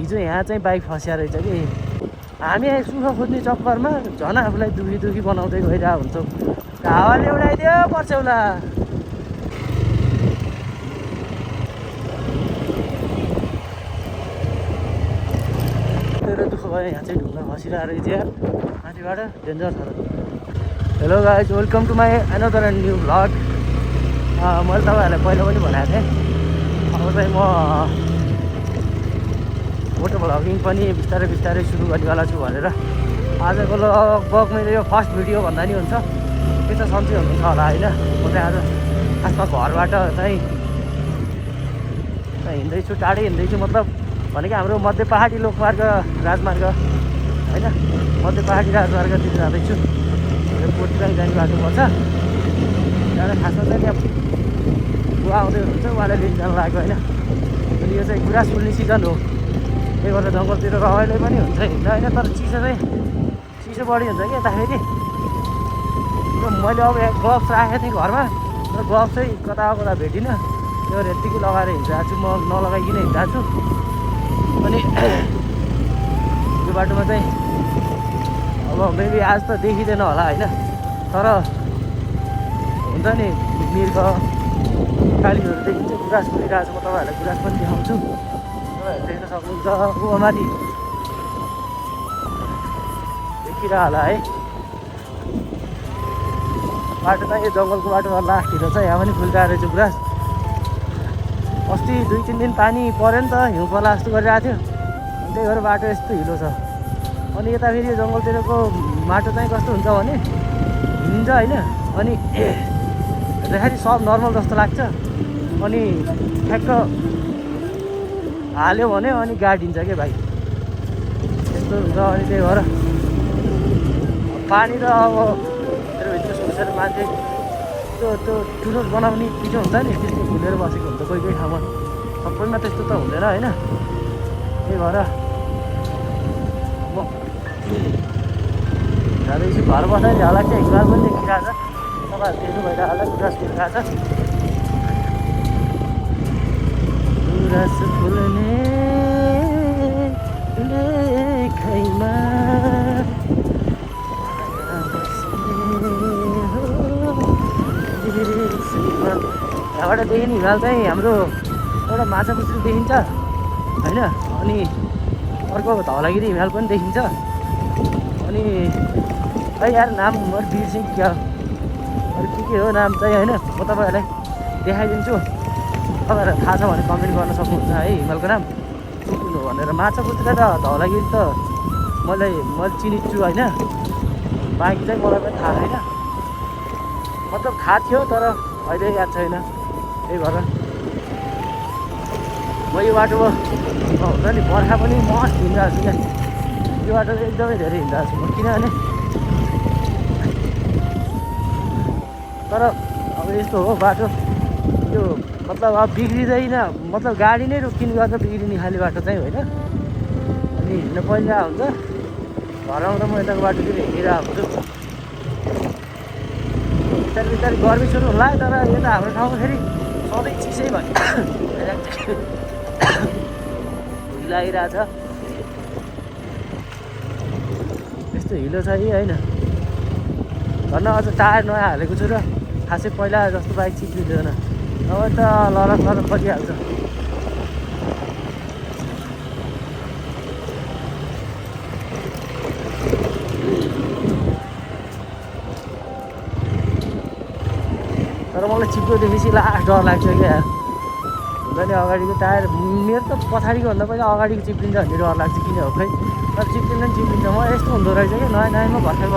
हिजो यहाँ चाहिँ बाइक फस्या रहेछ कि हामी सुख खोज्ने चक्करमा झन् आफूलाई दुखी बनाउँदै गइरहेको हुन्छौँ। हावाले उडाइदियो पर्छौला। तेरो दुःख भयो यहाँ चाहिँ ढुङ्गा खसिरहेको रहेछ यार माथिबाट डेन्जर छ। Hello guys, welcome to my another new vlog. मैले तपाईँहरूलाई पहिला पनि भनेको थिएँ, अब चाहिँ म मोटो भ्लगिङ पनि बिस्तारै सुरु गर्नेवाला छु भनेर। आजको लगभग मेरो यो फर्स्ट भिडियो भन्दा नि हुन्छ। के त सन्चै हुनुहुन्छ होला होइन। म चाहिँ आज खासमा घरबाट चाहिँ हिँड्दैछु, टाढै हिँड्दैछु। मतलब भनेको हाम्रो मध्य पहाडी लोकमार्ग राजमार्ग होइन, मध्य पहाडी राजमार्गतिर जाँदैछु। कोटीबाङ जाने बाटो पर्छ त्यहाँबाट। खासमा चाहिँ त्यहाँ बुवा आउँदै हुनुहुन्छ, उहाँलाई लिन जानु लाग्यो होइन। अनि यो चाहिँ गुराँस फुल्ने सिजन हो, त्यही भएर जङ्गलतिर रमाइलो पनि हुन्छ हिँड्दा होइन। तर चिसो बढी हुन्छ कि यताखेरि। मैले अब ग्लोभ्स राखेको थिएँ घरमा, तर ग्लोभ्स चाहिँ कता भेटिनँ। त्यो यत्तिकै लगाएर हिँडिरहेको छु, म नलगाइकन हिँडिरहेको छु। अनि यो बाटोमा चाहिँ अब मेबी आज त देखिँदैन होला होइन, तर हुन्छ नि मृग कालीहरू देखिन्छ। गुराँस फुलिरहेको छ, म तपाईँहरूलाई गुराँस पनि देखाउँछु, तपाईँहरू देख्न सक्नुहुन्छ। ऊ माथि देखिरह होला है बाटो चाहिँ। यो जङ्गलको बाटोमा लास्टतिर चाहिँ यहाँ पनि फुलिरहेको रहेछ गुराँस। अस्ति 2-3 दिन पानी पऱ्यो नि त, हिउँ पर्ला जस्तो गरिरहेको थियो, त्यही भएर बाटो यस्तो हिलो छ। अनि यता फेरि यो जङ्गलतिरको बाटो चाहिँ कस्तो हुन्छ भने हिँड्छ होइन, अनि हेर्दाखेरि सब नर्मल जस्तो लाग्छ। अनि ठ्याक्क हाल्यो भने अनि गाडिन्छ क्या भाइ, यस्तो हुन्छ। अनि त्यही भएर पानी त अब भित्र सोचेर मान्छे त्यो ठुलो बनाउने पिछो हुन्छ नि, त्यस्तो भुलेर बसेको हुन्छ कोही ठाउँमा। सबैमा त्यस्तो त हुँदैन होइन। त्यही भएर म जाँदैछु घर बस्दै झ्याला चाहिँ हिमाल पनि देखिरहेको छ, तपाईँहरू देख्नु भइरहेको होला। गुराँस फुलिरहेको छ, गुराँस फुल्ने लेखैमा यहाँबाट देखिने हिमाल चाहिँ हाम्रो एउटा माछापुच्छ्री देखिन्छ होइन। अनि अर्को धौलागिरी हिमाल पनि देखिन्छ। अनि खै यार नाम म बिर्सेँ क्या, अरू के हो नाम चाहिँ होइन। म तपाईँहरूलाई देखाइदिन्छु, तपाईँहरूलाई थाहा छ भने कमेन्ट गर्न सक्नुहुन्छ है हिमालको नाम कुन हो भनेर। माछापुच्छ्री र धौलागिरी त मैले चिनिन्छु होइन, बाँकी चाहिँ मलाई पनि थाहा छैन। मतलब थाहा थियो तर अहिले याद छैन। त्यही भएर म यो बाटोमा हुन्छ नि बर्खा पनि मस्त हिँडिरहेको छु क्या। यो बाटो चाहिँ एकदमै धेरै हिँडिरहेको छु म, किनभने तर अब यस्तो हो बाटो यो, मतलब अब बिग्रिँदैन। मतलब गाडी नै रोकिनु गर्दा बिग्रिने खाले बाटो चाहिँ होइन। अनि हिँड्न पहिला हुन्छ, घर आउँदा म यताको बाटोतिर हिँडिरहेको हुन्छु। बिस्तारै गर्मी सुरु होला, तर यता हाम्रो ठाउँमा फेरि सधैँ चिसै भयो लागिरहेछ। यस्तो हिलो छ कि होइन। भन्न अझ टायर नयाँ हालेको छु र खासै पहिला जस्तो बाइक चिप्लिँदैन, नभए त लरक परिहाल्छ। तर मलाई चिप्लोदेखि लास्ट डर लाग्छ क्या। हुन्छ नि अगाडिको टायर, मेरो त पछाडिको भन्दा पहिला अगाडिको चिप्लिन्छ भन्ने डर लाग्छ, किन हो खै। तर चिप्लिन्छ म यस्तो हुँदो रहेछ कि नयाँमा भर्खर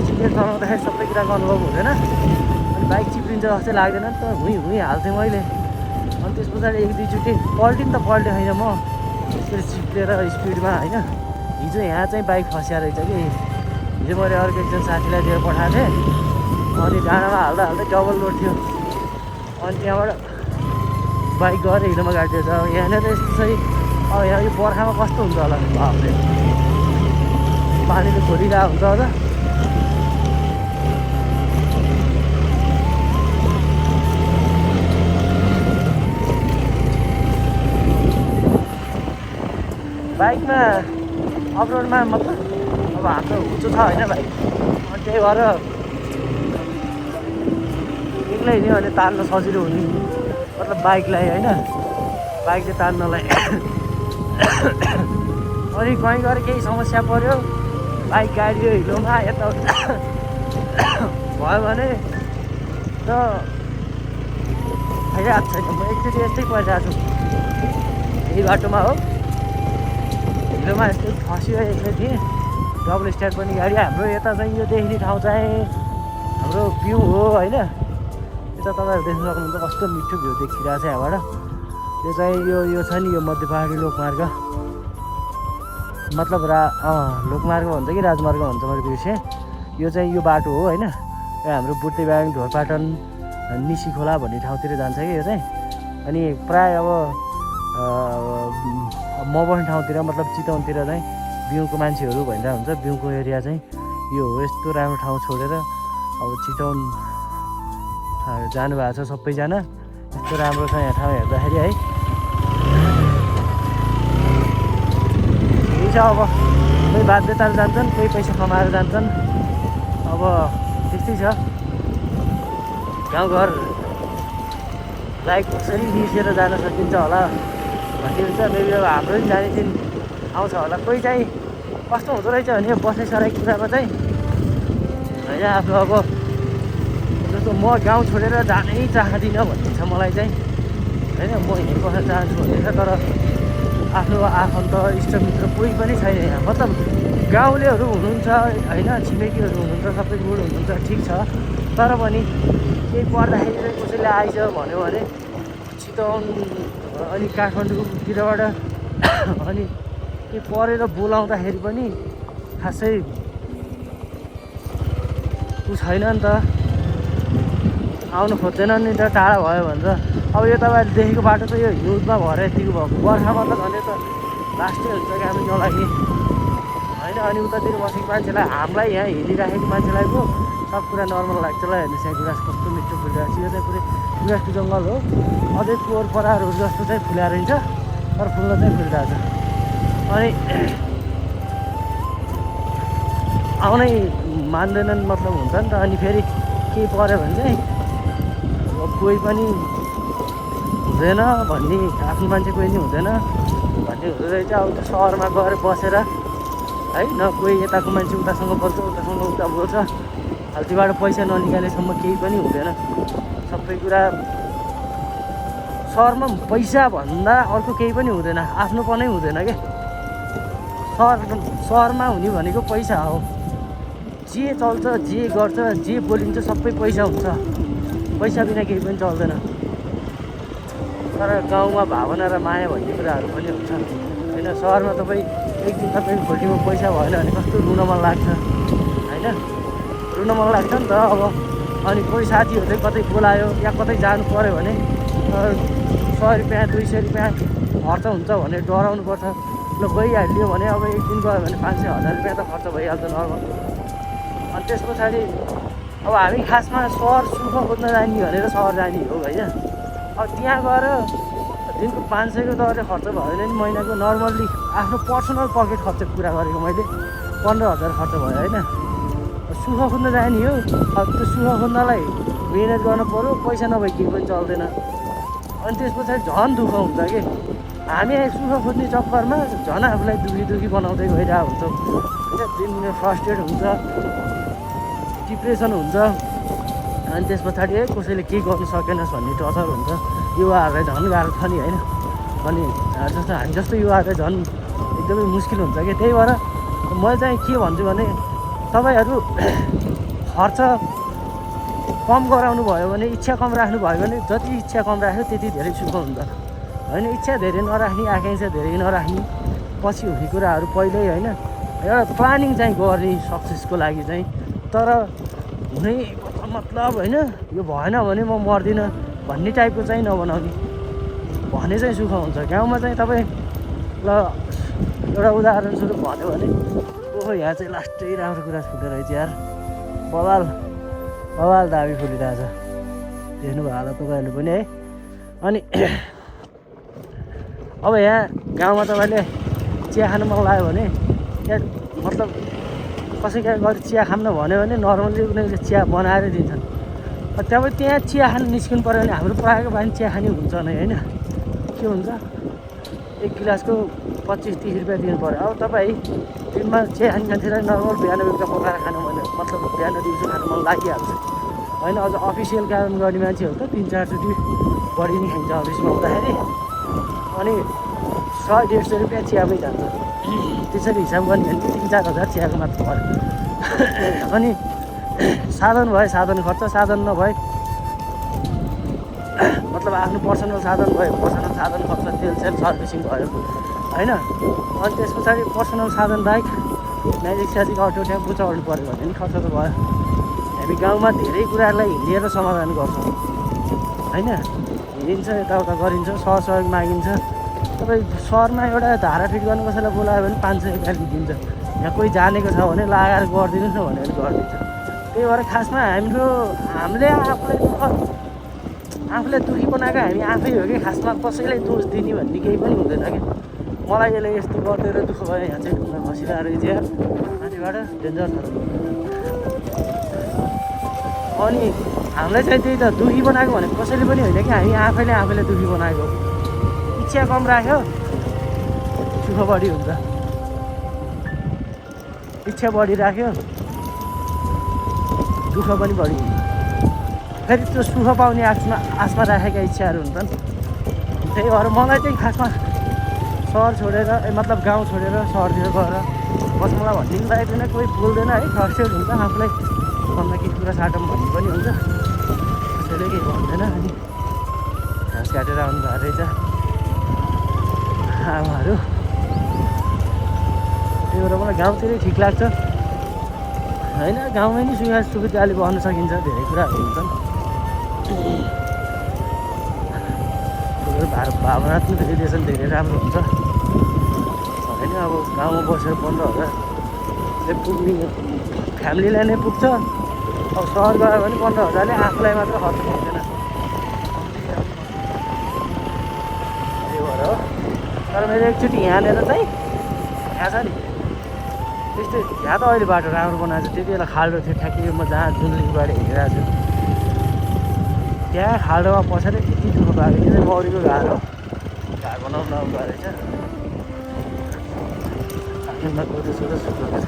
सिक्रेट बनाउँदाखेरि सबै कुराको अनुभव हुँदैन। अनि बाइक चिप्लिन्छ जस्तै लाग्दैन नि त, भुइँ हाल्थेँ मैले। अनि त्यस पछाडि 1-2 चोटि पल्टिन त पल्टेँ होइन म, त्यसरी चिप्लेर स्पिडमा होइन। हिजो यहाँ चाहिँ बाइक फस्या रहेछ कि। हिजो मैले अर्को एकजना साथीलाई दिएर पठाएको थिएँ, अनि डाँडामा हाल्दा डबल रोड थियो। अनि त्यहाँबाट बाइक गएर हिलोमा गाडिदिएछ। यहाँनिर यस्तो चाहिँ अब यहाँ यो बर्खामा कस्तो हुन्छ होला बाफले, पानीले खोलिरहेको हुन्छ अझ। बाइकमा अफरोडमा मतलब अब हाम्रो हुचो छ होइन बाइक, अनि त्यही भएर एक्लै हिँड्यो भने तान्न सजिलो हुने, मतलब बाइकलाई होइन, बाइकले तान्नलाई। अनि कहीँ गएर केही समस्या पऱ्यो, बाइक गाडी हिलोमा यता भयो भने त याद छैन। म एकचोटि यस्तै परिरहेको छु यही बाटोमा हो, हिलोमा यस्तै फस्यो, एक्लै थिएँ। डबल स्ट्यान्ड पनि गाडी हाम्रो यता चाहिँ यो देख्ने ठाउँ चाहिँ हाम्रो भ्यू हो होइन। यता तपाईँहरू देख्नु सक्नुहुन्छ कस्तो मिठो भ्यू देखिरहेको छ यहाँबाट। यो चाहिँ यो छ नि, यो मध्य पहाडी लोकमार्ग, मतलब लोकमार्ग भन्छ कि राजमार्ग भन्छ मैले बिर्सेँ। यो चाहिँ यो बाटो हो होइन। यो हाम्रो बुर्तेब्याङ, ढोरपाटन, निसी खोला भन्ने ठाउँतिर जान्छ कि यो चाहिँ। अनि प्रायः अब म बस्ने ठाउँतिर मतलब चितवनतिर चाहिँ बिउको मान्छेहरू भनिरहेको हुन्छ। बिउको एरिया चाहिँ यो हो। यस्तो राम्रो ठाउँ छोडेर अब चितवन जानुभएको छ सबैजना। यस्तो राम्रो छ यहाँ ठाउँ हेर्दाखेरि है। यही छ, अब कोही बाध्यताहरू जान्छन्, कोही पैसा कमाएर जान्छन्। अब त्यस्तै छ गाउँघरलाई कसरी मिसेर जान सकिन्छ होला भन्ने हुन्छ। मेबी अब हाम्रो पनि जाने दिन आउँछ होला। कोही चाहिँ कस्तो हुँदो रहेछ भने बस्ने सराई कुरामा चाहिँ होइन, आफ्नो अब जस्तो म गाउँ छोडेर जानै चाहदिनँ भन्ने छ मलाई चाहिँ होइन। म यहीँ बस्न चाहन्छु भनेर, तर आफ्नो आफन्त इष्टमित्र कोही पनि छैन यहाँ। मतलब गाउँलेहरू हुनुहुन्छ होइन, छिमेकीहरू हुनुहुन्छ, सबै गुड हुनुहुन्छ, ठिक छ। तर पनि केही पर्दाखेरि चाहिँ कसैले आइज भन्यो भने चितवन अनि काठमाडौँतिरबाट अनि केही परेर बोलाउँदाखेरि पनि खासै ऊ छैन नि त, आउनु खोज्दैन नि त, टाढा भयो भन्छ। अब यो तपाईँहरूले देखेको बाटो त यो हिउँदमा भएर यतिको भएको, बर्खामा त झन् त लास्टै हुन्छ काम नलाग्ने होइन। अनि उतातिर बसेको मान्छेलाई, हामीलाई यहाँ हिँडिराखेको मान्छेलाई पो सब कुरा नर्मल लाग्छ। ल हेर्नुहोस् यहाँ गुराँस कस्तो मिठो फुलिरहेको छ। यो चाहिँ पुरै गुराँसको जङ्गल हो। अझै पोहोर पराहरू जस्तो चाहिँ फुल्या रहन्छ, तर फुल्न चाहिँ फुलिरहेको छ। अनि आउनै मान्दैनन् मतलब हुन्छ नि त। अनि फेरि केही पऱ्यो भने चाहिँ कोही पनि हुँदैन भन्ने, आफ्नो मान्छे कोही पनि हुँदैन भन्ने हुँदो रहेछ। अब त्यो सहरमा गएर बसेर है, न कोही यताको मान्छे उतासँग बोल्छ, उतासँग उता बोल्छ, हाल्तीबाट पैसा ननिकालेसम्म केही पनि हुँदैन। सबै कुरा सहरमा पैसा भन्दा अर्को केही पनि हुँदैन, आफ्नोपनै हुँदैन के। सहरमा हुने भनेको पैसा हो। जे चल्छ, जे गर्छ, जे बोलिन्छ सबै पैसा हुन्छ। पैसा बिना केही पनि चल्दैन। तर गाउँमा भावना र माया भन्ने कुराहरू पनि हुन्छ होइन। सहरमा तपाईँ एक दिन तपाईँको खोल्टीमा पैसा भएन भने कस्तो रुन मन लाग्छ होइन, रुन मन लाग्छ नि त। अब अनि कोही साथीहरू चाहिँ कतै बोलायो या कतै जानु पऱ्यो भने 100 रुपियाँ 200 रुपियाँ खर्च हुन्छ भने डराउनुपर्छ। ल गइहाल्यो भने अब एक दिन गयो भने 500-1000 रुपियाँ त खर्च भइहाल्छ नर्मल। अनि त्यस पछाडि अब हामी खासमा सहर सुख खोज्न जाने भनेर सहर जाने हो होइन। अब त्यहाँ गएर दिनको 500को दरले खर्च भयो भने नि महिनाको नर्मल्ली आफ्नो पर्सनल पकेट खर्चको कुरा गरेको मैले 15,000 खर्च भयो होइन। सुख खोज्न जाने हो। अब त्यो सुख खोज्नलाई मिहिनेत गर्नु पऱ्यो, पैसा नभए केही पनि चल्दैन। अनि त्यस पछाडि झन् दुःख हुन्छ कि हामी सुख खोज्ने चक्करमा झन् आफूलाई दुखी बनाउँदै गइरहेको हुन्छौँ होइन। दिनदिनै फ्रस्ट्रेट हुन्छ, डिप्रेसन हुन्छ। अनि त्यस पछाडि कसैले केही गर्नु सकेनस् भन्ने टचर हुन्छ। युवाहरूलाई झन् गाह्रो छ नि होइन। अनि जस्तो हामी जस्तो युवाहरूलाई झन् एकदमै मुस्किल हुन्छ कि। त्यही भएर मैले चाहिँ के भन्छु भने तपाईँहरू खर्च कम गराउनु भयो भने, इच्छा कम राख्नु भयो भने, जति इच्छा कम राख्यो त्यति धेरै सुख हुन्छ होइन। इच्छा धेरै नराख्ने, आकाङ्क्षा धेरै नराख्ने, पछि हुने कुराहरू पहिल्यै होइन। एउटा प्लानिङ चाहिँ गर्ने सक्सेसको लागि चाहिँ। तर हुने मतलब होइन, यो भएन भने म मर्दिनँ भन्ने टाइपको चाहिँ नबनाउने भने चाहिँ सुख हुन्छ। गाउँमा चाहिँ तपाईँ ल एउटा उदाहरणस्वरूप भन्यो भने ओहो यहाँ चाहिँ लास्टै राम्रो कुरा फुल्दो रहेछ यार, बवाल दाबी फुलिरहेछ। देख्नुभयो होला तपाईँहरूले पनि है। अनि अब यहाँ गाउँमा तपाईँले चिया खानु मन लाग्यो भने या मतलब कसैका गएर चिया खानु भन्यो भने नर्मल्ली उनीहरूले चिया बनाएर दिन्छन्। त्यहाँ त्यहाँ चिया खानु निस्किनु पऱ्यो भने हाम्रो प्रायःको बानी चिया खाने हुन्छ नै होइन। के हुन्छ एक गिलासको 25-30 रुपियाँ दिनु पऱ्यो। अब तपाईँ दिनमा चिया खाने मान्छेलाई नर्मल बिहान बेलुका पकाएर खानु भने मतलब बिहान दिउँसो खानु मन लागिहाल्छ होइन। अझ अफिसियल काम गर्ने मान्छेहरू त 3-4 चोटि बढी नै खाइन्छ अफिसमा हुँदाखेरि। अनि 100-150 रुपियाँ चियामै जान्छ। त्यसरी हिसाब गर्ने भने 3-4 हजार चियाको मात्र पऱ्यो। अनि साधन भए साधन खर्च, साधन नभए मतलब आफ्नो पर्सनल साधन भयो, पर्सनल साधन खर्च, तेल सेल सर्भिसिङ भयो होइन। अनि त्यस पछाडि पर्सनल साधन बाइक म्याजिक स्याजिक अटो टेम्पो चढ्नु पऱ्यो भने नि खर्च त भयो। हामी गाउँमा धेरै कुराहरूलाई हिँडेर समाधान गर्छौँ होइन। हिँडिन्छ, यताउता गरिन्छ, सहयोग मागिन्छ। तपाईँ सहरमा एउटा धारा फिट गर्नु कसैलाई बोलायो भने 500 रुपियाँ दिन्छ। यहाँ कोही जानेको छ भने लगाएर गरिदिनुहोस् न भनेर गरिदिन्छ। त्यही भएर खासमा हामीले आफूले दुःखी बनाएको हामी आफै हो कि खासमा कसैलाई दोष दिने भन्ने केही पनि हुँदैन कि। मलाई यसले यस्तो गरिदिएर दुःख भयो, यहाँ चाहिँ ढुङ्गा खसिरहेको रहेछ यार माथिबाट डेन्जर छ। अनि हामीलाई चाहिँ त्यही त दुःखी बनाएको भनेको कसैले पनि होइन कि हामी आफैले दुःखी बनाएको। इच्छा कम राख्यो सुख बढी हुन्छ, इच्छा बढी राख्यो दुःख पनि बढी हुन्छ। फेरि त्यो सुख पाउने आशमा राखेका इच्छाहरू हुन्छन्। त्यही भएर मलाई चाहिँ खासमा सहर छोडेर मतलब गाउँ छोडेर सहरतिर गएर बस्नुलाई भन्ने पनि लागेको छैन। कोही बोल्दैन है, फ्रस्ट्रेट हुन्छ आफूलाई मनमा के कुरा साटौँ भन्ने पनि हुन्छ। त्यसैले केही भन्दैन। अनि घाँस काटेर आउनु भएको रहेछ आमाहरू। त्यही भएर मलाई गाउँतिरै ठिक लाग्छ होइन। गाउँमै नि सुविधाले बस्न सकिन्छ, धेरै कुराहरू हुन्छन्। भावनात्मक रिलेसन धेरै राम्रो हुन्छ होइन। अब गाउँमा बसेर 15,000ले पुग्ने फ्यामिलीलाई नै पुग्छ। अब सहर गयो भने 15,000ले आफूलाई मात्र खर्च पुग्दैन। त्यही भएर हो। तर मैले एकचोटि यहाँनिर चाहिँ यहाँ छ नि त्यस्तै, यहाँ त अहिले बाटो राम्रो बनाएको छ। त्यति बेला खाल्डो थियो ठ्याक्कै म जहाँ जुनलिङबाट हिँडिरहेको छु त्यहाँ खाल्डोमा पसेर यति दुःख पाएको। त्यो चाहिँ मौरीको घार हो, घार बनाउनु नआउँदो रहेछ। आफ्नोमा गोरु सोधो सुकेको छ।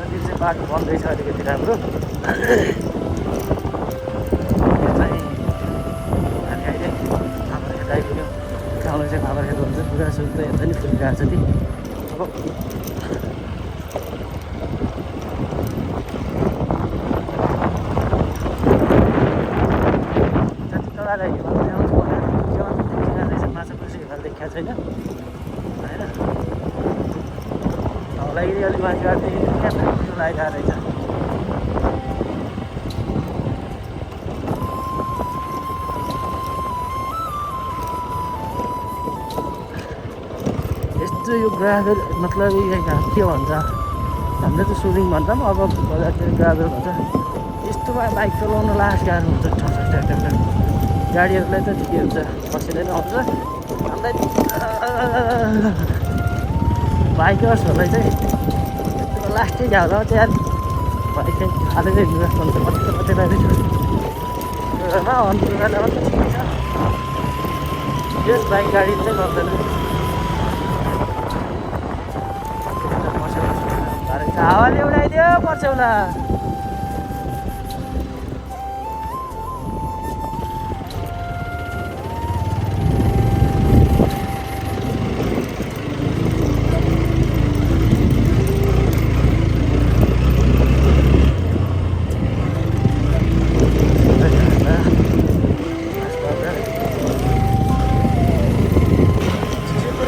त्यो चाहिँ बाटो बन्दैछ अलिकति राम्रो। चाहिँ हामी अहिले फापरखेत आइपुग्यौँ। गाउँमा चाहिँ फापरखेत हुन्छ, पुरा सुक्दा यता नि फुलिरहेको छ नि। अब माछा पुसी हिमाल देखिएको छैन होइन। धौलागिरी अलिक माथिबाटदेखि त्यहाँ लागिरहेको रहेछ। यस्तो यो ग्राभेल मतलब के भन्छ हामीले त सुलिङ भन्छौँ, अब बजारतिर ग्राभेल भन्छ। यस्तोमा बाइक चलाउन लास्ट गाह्रो हुन्छ। ठ्याक्ठ्याक् गाडीहरूलाई त ठिकै हुन्छ, बसेर नै आउँछ। हामीलाई बाइकर्सहरूलाई चाहिँ लास्टै झ्याउला चाहिँ यार बाइक चाहिँ हालेर हिँड्नु जस्तो हुन्छ। कति रहेछ अन्त मात्र ठिक छ। यस बाइक गाडी चाहिँ गर्दैन। हावाले उडाइदियो पर्छौला।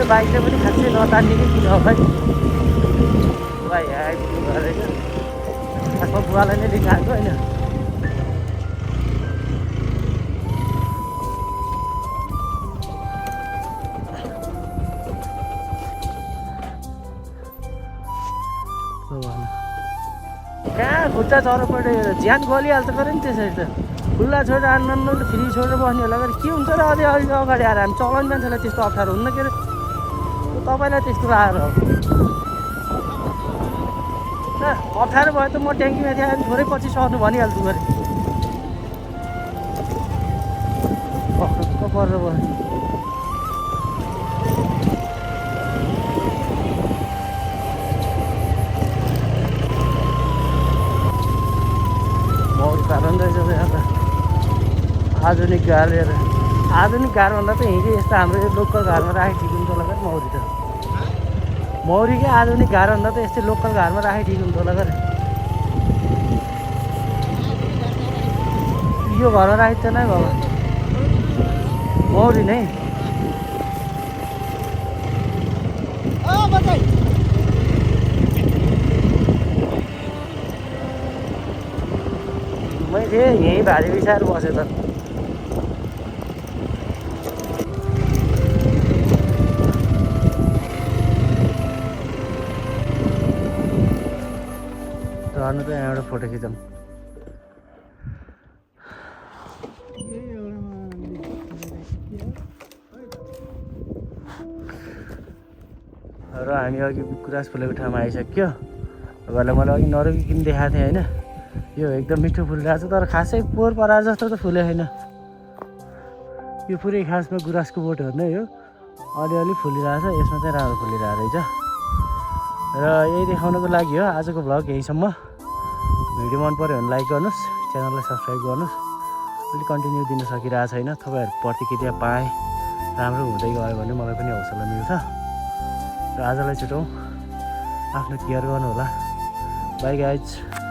बाइकले पनि खासै नतान्ने कि किन हो भाइ। बुवा यहाँ आइपुग्नु भयो रहेछ। खासमा बुवालाई नै लिन आएको होइन। कहाँ खुट्टा चरोपट्टि ज्यान गलिहाल्छ गऱ्यो नि त्यसरी त। खुल्ला छोडेर आनन्द फ्री छोडेर बस्ने होला गरी के हुन्छ र। अझै अलिक अगाडि आएर हामी चलाउने मान्छेलाई त्यस्तो अप्ठ्यारो हुन्न के अरे। तपाईँलाई त्यस्तो लागेर हो 18 भयो त म ट्याङ्कीमा थिएँ अनि थोरै पछि सर्नु भनिहाल्छु गरे परेर भयो मौरी पालन रहेछ यहाँ त आधुनिक घर लिएर आधुनिक घरभन्दा त हिँडी यस्तो हाम्रो लोकल घरमा राखेको ठिक हुन्छ होला मौरी त मौरी क्या आधुनिक घरभन्दा त यस्तै लोकल घरमा राखेको ठिक हुन्छ होला गरे यो घरमा राखेको त नै बाबा मौरी नै मैले यहीँ भारी बिसाएर बसेँ त रहनु त यहाँबाट फोटो खिचौँ र हामी अघि गुराँस फुलेको ठाउँमा आइसक्यो तपाईँलाई मैले अघि नरोकिकन देखाएको थिएँ होइन यो एकदम मिठो फुलिरहेको छ तर खासै पोहोर परार जस्तो त फुले होइन यो पुरै खासमा गुराँसको बोटहरू नै हो अलिअलि फुलिरहेछ यसमा चाहिँ राम्रो फुलिरहेको रहेछ र यही देखाउनको लागि हो आजको भ्लग यहीसम्म भिडियो मन पऱ्यो भने लाइक गर्नुहोस् च्यानललाई सब्सक्राइब गर्नुहोस् अलिक कन्टिन्यू दिन सकिरहेको छैन तपाईँहरू प्रतिक्रिया पाएँ राम्रो हुँदै गयो भने मलाई पनि हौसला मिल्छ र आजलाई छुटौँ आफ्नो केयर गर्नु होला बाई गाइज